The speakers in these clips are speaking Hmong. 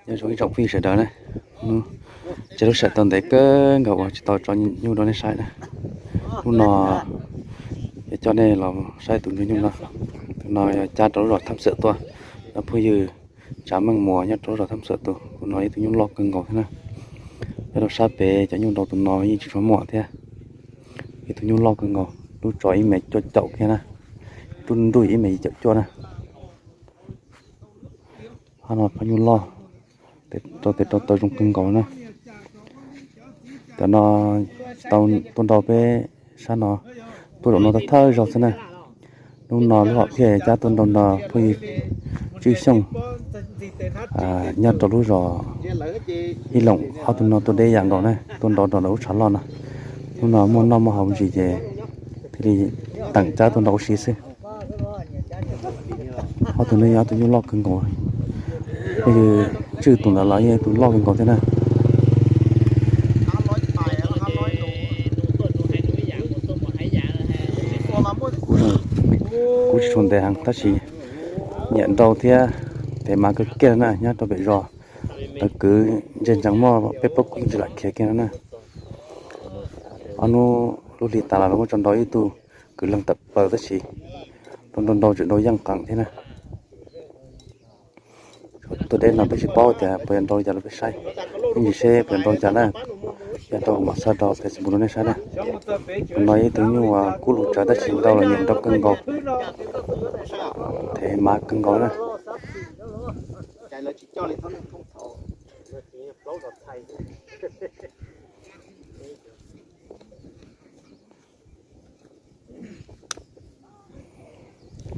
Nyob zoo ib tsoom phooj ywg sawv daws na, hnub, ces lub sij hawm tau ntev kawg nkaus uas tsis tau tso nyuj rau nej saib na. Hnub no yuav coj nej los saib tus ntsuag nyuj no. Tus no yog cab rau lub zos Thab Xwm tuaj, yog phooj ywg Tsav Meej Muas nyob rau lub zos Thab Xwm tus. Tus no ib tug nyuj loj kawg nkaus thiab na. Nyob rau sab pem cov nyuj nrau tus no yeej tsis tshua muaj thiab. Ib tug nyuj loj kawg nkaus, lub tso ib mev cuaj caum kiag na, lub nruj ib mev yim caum cuaj na. Qhov no pab nyuj loj, rau tes rau taw zoo kawg nkaus na. Cov no tsis tau tuaj nrau peb sab no, tuaj zaum no thawj zaug xwb na. Hnub no lub hom phiaj cab tuaj nrau nrog phooj ywg Tswj Xyooj nyob rau lub zos Ib Loos, ob tug no tuaj deb yam nkaus na, tuaj nrau nrog lawv lub tshav loj no. Hnub no muaj noj muaj haus ntsis ces thiaj li teem cab tuaj nrau ua si xwb. Ob tug no yog ob tug nyuj loj kawg nkaus, phooj ywg Tswj tus ntawd los yeej tus loj kawg nkaus thiab na. Kuv tsis tshua ntev heev tab sis nyiam nrau thiab tes mav kawg kiag na, nyob rau pem zos tawv kwv ntse ntsees muaj peb plaub kub ntsis lam khiav kiag no na. Ob hnub lub hli tas los lawv muab tso nrau ib tug kwv leeg tawm plaws tab sis nrau nrau nrau tseem nrau yeej qees thiab na. Tuaj deb no peb tsis paub tias puas yuav nrau li cas rau peb saib, ib ntsis seb puas yuav nrau li cas na. Yog nrau kuv mam xa rau Facebook rau nej saib na. Tus no ib tug nyuj kub lus tsawv tab sis nrau los nyiam nrau kawg nkaus, tes mav kawg nkaus na.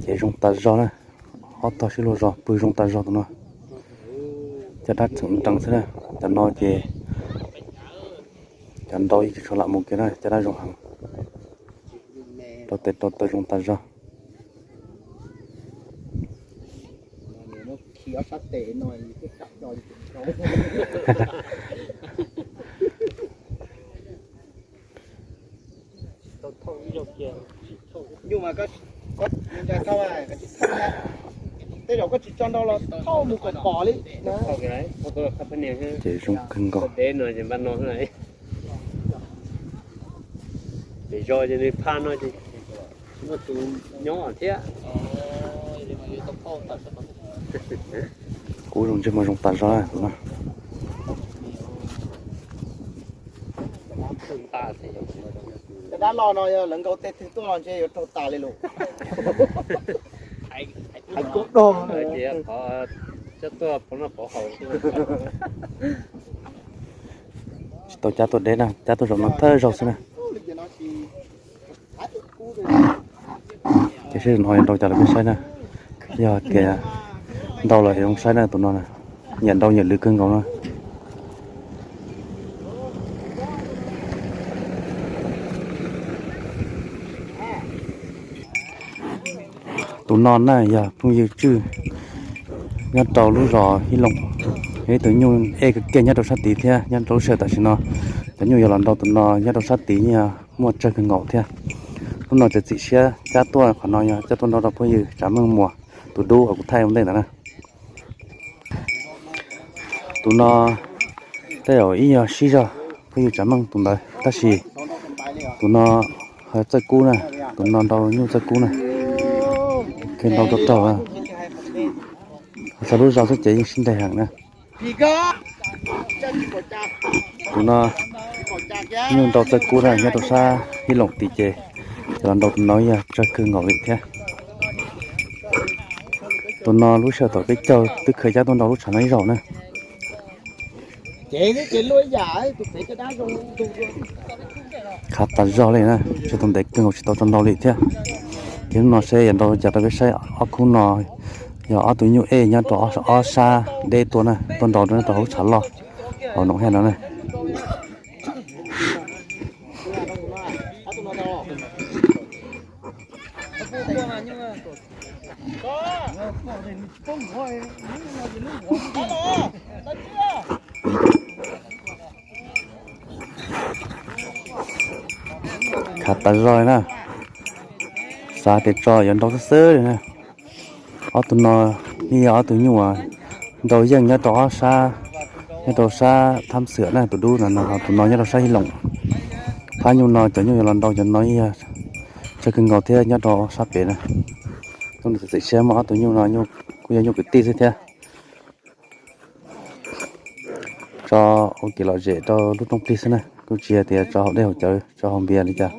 Ces zoo tas zog na, ob tog sib luag zog pw zoo tas zog tus no. Caj dab txheem nrees xwb na, cov no ces cov nrau yeej tsis tshua lam mus kiag na, caj dab zoo heev, rau tes rau taw zoo tas zog. Tej zaum koj tsis tso nrau los thauj mus kom pom li. Ces zoo kawg nkaus. Pem zos ces nws phaj no ces tsis muaj tus nyob thiab. Kub zoo ntsej muag zoo tas zog tus no. Cov dab los no yog lawv nkaus tej twg tuaj los ntshe yuav raug tas li lus. Hais kub dog. Tsis tau cab tuaj deb na, cab tuaj zaum no thawj zaug xwb na. Ces seb zaum no yuav nrau cas los peb saib na. Yog tias nrau los yuav zoo saib na, tus no nyiam nrau nyiam lwv kawg nkaus na. Tus no na yog phooj ywg Tswj nyob rau lub zos Ib Loos, yog ib tug nyuj ej kawg kiag nyob rau sab tid thiab. Nyob rau lub sij hawm tam sim no cov nyuj yuav los nrau tus no nyob rau sab tid yeej yog muaj tsawg kawg nkaus thiab. Hnub no tseem txim siab cab tuaj qhov no yog cab tuaj nrau rau phooj ywg Tsav Meej Muas tus dub uas kuv thaij ua ntej ntawd na. Tus no tej zaum ib yog sib zog phooj ywg Tsav Meej tus ntawd tab sis tus no ho txawj kub na, tus no nrau nyuj txawj kub na, nrau rau raug. Txog lub zog xwb ces yeej sib nraig heev na. Tus no nyuj nrau txawj kub na, nyob rau sab Ib Loos tid ces cov los nrau tus no yog tsawg kawg nkaus li thiab. Tus no lub sij hawm thaum peb caug twb khaws cab tuaj nrau lub tshav no ib zaug na. Khav tas zog li na, tsis tau ntev kawg nkaus tsis tau tso nrau li thiab. Ces hnub no seb yuav nrau cas rau peb saib. Ob khub no yog ob tug nyuj ej nyob rau ob sab deb tuaj na, tuaj nrau rau hauv tshav loj hauv Noom Hej no na. Khav tas zog li na, xav tias tso yuav nrau xwb xwb li na. Ob tug no yeej yog ob tug nyuj uas Nrau yeej nyob rau ob sab, nyob rau sab Thab Xwm na tus dub no, tus no nyob rau sab Hib Loos. Phab nyuj no cov nyuj yuav los nrau cov no ib yam tsawg kawg nkaus thiab nyob rau sab pem na. Tus nws txawm siab muaj ob tug nyuj no kuj yog nyuj kwv tij xwb thiab. Tso ua kev lom zem rau lub rooj plig xwb na, kuj tsis yog tias tso haus dej haus cawv tso haus npias li cas.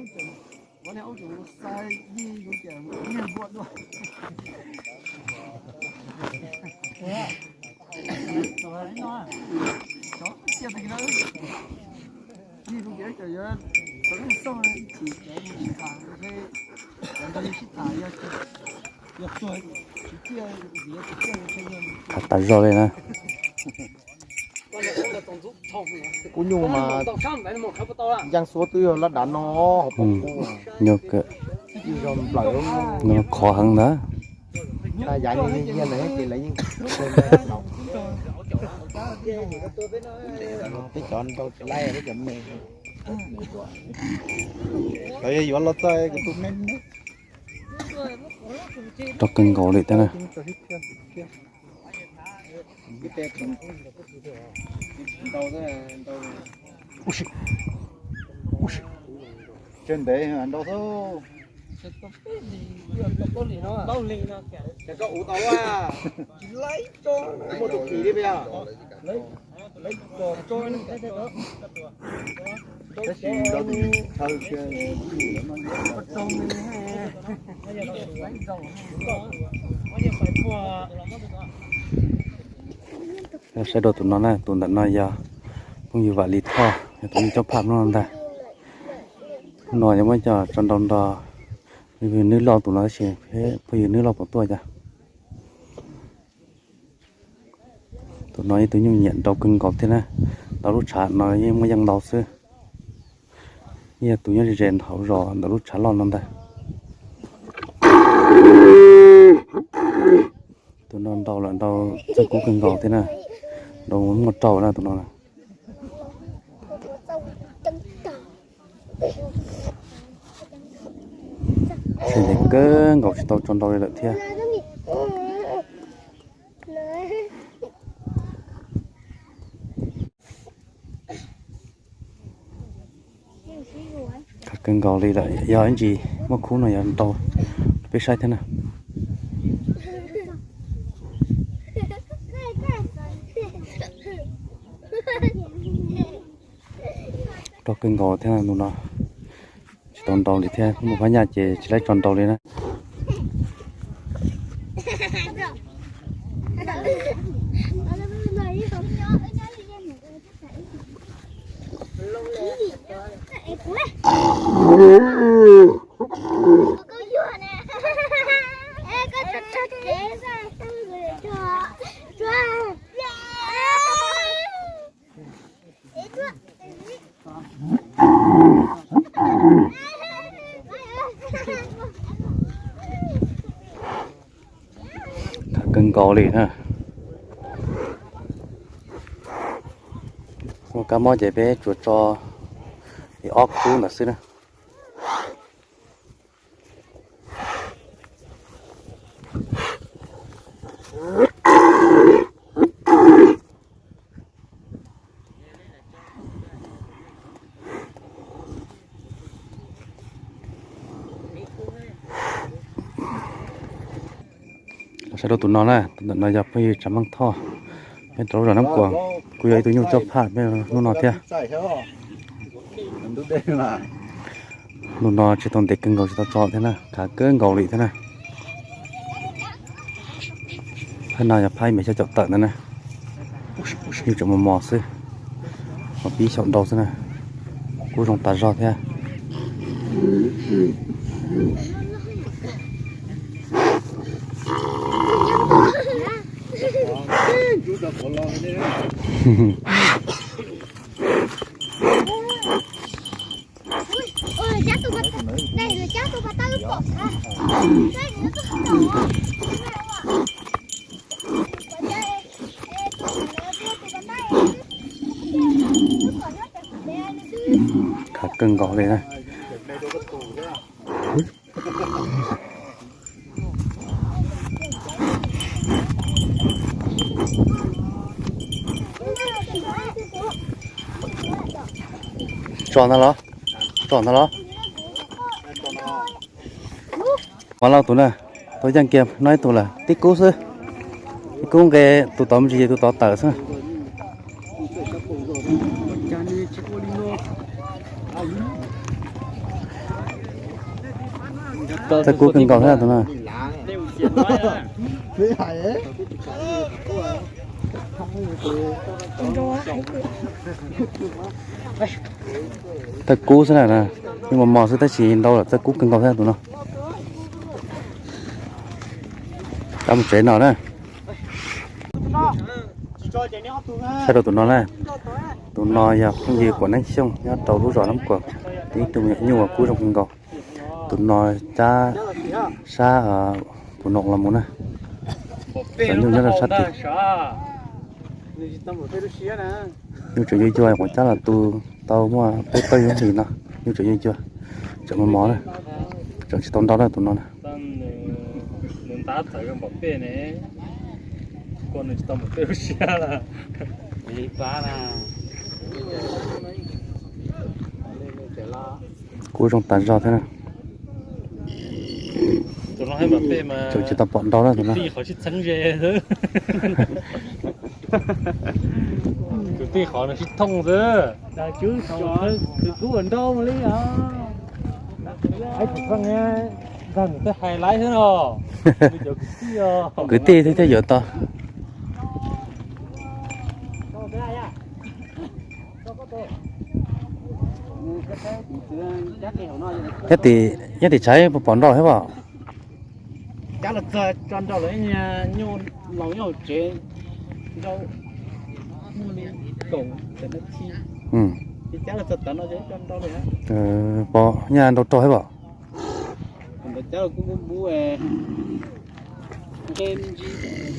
Tham tas zog li na. Kuv nyuj mas yeej xuab twb yog lab dav no hauv paus kub. Nyuj kawg, nplawm, no qhov heev ntag. Yav no ces lawv yeej peb cov nrau tsis laib peb cov me. Lawv yuav los txog kuv tus me. Rau kawg nkaus li thiab na. Tseg ntev nrau xwb. Tab sis nrau tus chaw kiag. Saib rau tus no na, tus ntawm no yog phooj ywg Vam Lis Thoj, yog tus nyuj coj phaj hnub no ntag. Hnub no yuav muab coj tso nrau nrog phooj ywg Nws Lauj tus no tab sis phooj ywg Nws Lauj puas tuaj cas. Tus no ib tug nyuj nyiam nrau kawg nkaus thiab na. Ntawm lub tshav no yeej muaj yeej ntau xwb. Yeej yog tus nyob ze ze hauv zos ntawm lub tshav loj no ntag. Tus no nrau lawm nrau txawj kub kawg nkaus thiab na. Nrau muaj raug na tus no. Tseg ntev kawg nkaus tsis tau tso nrau li lawm thiab. Khav kawg nkaus li lawm, yog ib ntsis muaj khub no yuav nrau peb saib thiab na. Raug kawg nkaus thiab tus no. Tsis tau nrau li thiab, muaj phab nyaj ces tsis laib tso nrau li na. Khav kawg nkaus li na. Muaj kab mob ces peb tsuas tso li ob khub ntawd xwb na. Saib rau tus no na, tus ntawm no yog phooj ywg Tsav Meej Thoj, peb rau lub zos Nab Kuas, kuj yog ib tug nyuj coj phaj peb hnub no thiab. Hnub no tsis tau ntev kawg nkaus tsis tau tso thiab na, khav kawg nkaus li thiab na. Phab no yog phab ib me xya caum tawm ntawd na. Yeej tseem mos mos xwb, ho pib xyaum ntau xwb na. Kub zoo tas zog thiab. Khav kawg nkaus li na. Tso ntag los, tso ntag los. Mas lauj tus na, tau yeej kiag no ib tug lawm, tib kub xwb. Tib kub nqe, tus tod me ntsis ces tus tod tawm xwb. Txawj kub kawg nkaus thiab tus no. Txawj kub xwb na, yeej mos mos xwb tab sis ntau lawm, txawj kub kawg nkaus thiab tus no. Coj mus tsev no na. Saib rau tus no na. Tus no yog phooj ywg Kuam Neeb Xyooj nyob rau lub zos Nab Kuam, tib tug me nyuam nyuj uas kub zoo kawg nkaus. Tus no cab sab Pu Noom los mus na. Cov nyuj nyob rau sab tid. Nyuj tseem yuag yuag, kuv cab los tu tau muaj peb plaub lub hlis no. Nyuj tseem yuag yuag, tseem mos mos na, tseem tsis tau nrau na tus no na. Kub zoo tas zog thiab na. Tseem tsis tau pom nrau na tus no. Tus tij qhov nws sib thooj xwb. Tus tub nrau li os. Ib tug feej ntag nws twb hais laiv xwb no. Kwv tij thiaj yuav tau. Nyob tim, nyob tim tshav puas pom nrau thiab pom? Cab los txog tso nrau lawm, nyuj laus nyob hauv tsev, nrau muaj li kaum tawm no thi, ces cab los txog tawm no ces tso nrau li. Pom nyaj nrau rog thiab pom? Ntawd cab los kuj npub npub nqe me ntsis.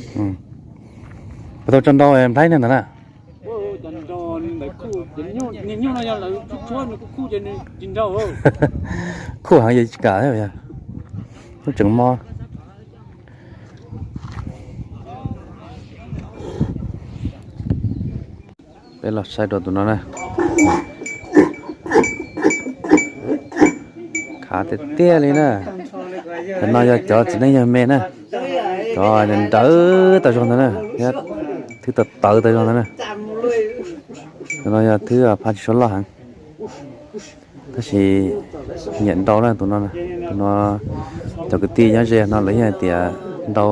Puas tau tso nrau nplhaib niag ntawd na? Cov nrau ntawd khuj, niag nyuj no yog lawv tshuab tshuab nws kuj khuj ces nws tsis nrau. Khuj heev ces tsis kam thiab yog. Lub tseem mob. Peb los saib rau tus no na. Khav tiag tiag li na. Cov no yog cov txiv neej yawg me na. Cov nrawm tawv zog ntawd na, thiab thwb tawv tawv tas zog ntawd na. Cov no yog thwb phab tsis suav loj heev, tab sis nyiam nrau na tus no. Tus no cov kwv tij nyob ze no lawv yeej hais tias nrau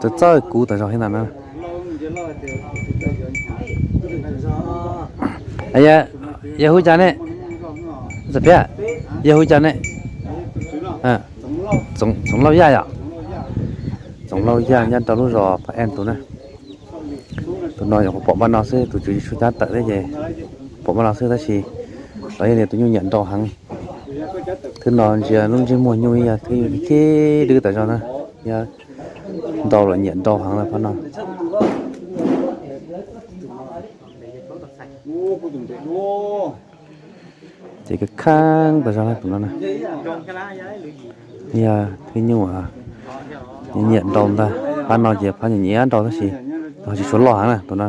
txawj txawj kub tas zog thiab ntag na. Yawg hu cas ne? Txawm phiab, yawg hu cas ne? Txoov Lauj Yaj yom? Txoov Lauj Yaj nyob rau lub zos Phab Ej tus na. Tus no nyuam qhuav pom npaum no xwb, tus tswv tsis tshua cab tawm thiab ces pom npaum no xwb tab sis lawv yeej tias tus nyuj nyiam nrau heev. Thwb no ntsia lub ntsej muag nyuj ib yam thwb khib dwb tas zog na, yog nrau los nyiam nrau heev na phab no. Ces kheej kheej tas zog na tus no na. Yog thwb nyuj nyiam nrau ntag, phab no ces phab nyiam nyiam nrau tab sis ho tsis tshua loj heev na tus no.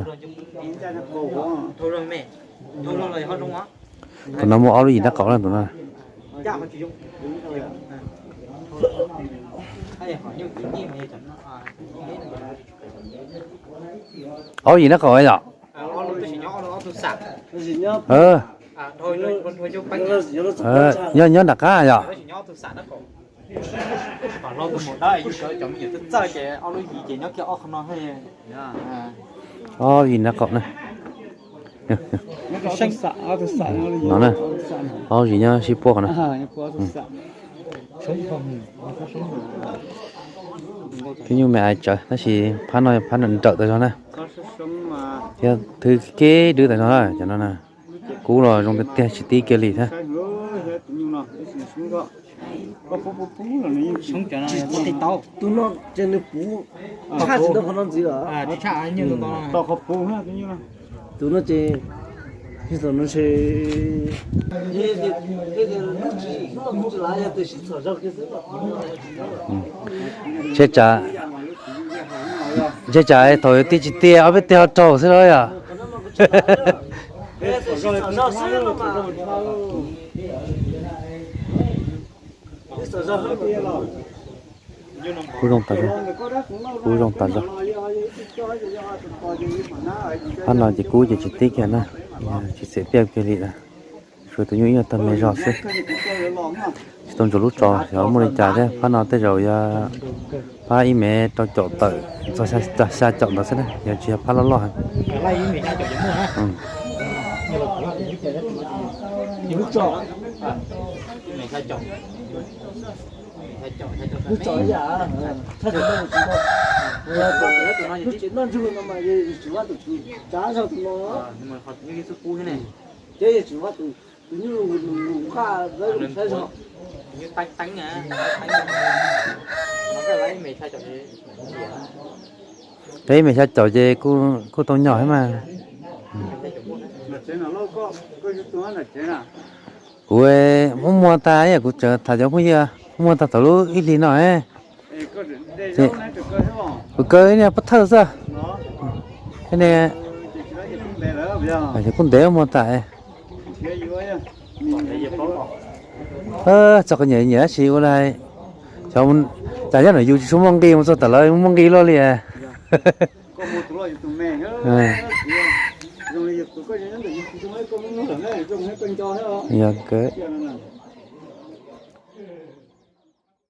Tus no muaj ob lub yim nraub qaum na tus no. Ob lub yim nraub qaum yom? Nyob nyob nram qab yom? Ob lub yim nraub qaum na. No na, ob lub yim nyob sib puab qhov no. Thwb nyuj me ais tsawv tab sis phab no phab nrawm nrawm tas zog na, thiab thwb khib dwb tas zog na cov no na. Kub los zoo tiag tiag tsis tib kiag li thiab. Ntshe tsam, ntshe tsam thaum tij tsis tiag ob peb teg ho raug xwb los yom. Kub zoo tas zog, kub zoo tas zog. Phab no ces kub ces tsis tib kiag na, tsis txim tiaj kiag li lawm. Tshuav tus nyuj ib nyuag tag me zog xwb. Tsis tau ntsuas lub tsov xyov muaj li cas thiab, phab no tej zaum yog phab ib mev rau caum tawm txog xya caum ntawd xwb na, yog tsis yog phab loj loj heev. Peb ib mev xya caum ces kuj tau nyom thiab mas. Kuv muab muag tas, kuv tseem tham cov phooj ywg, muab muag tas thaum lub ib hlis no. Kuv kaw ib niag pob thawj xwb. Kuj ntev muag tas. Txog qhov nyiam nyiam tab sis ua li, cas nyob ntawm yus tsis tshua muaj nqi mus txog tom lawv muaj nqi luaj li. Yog kawg.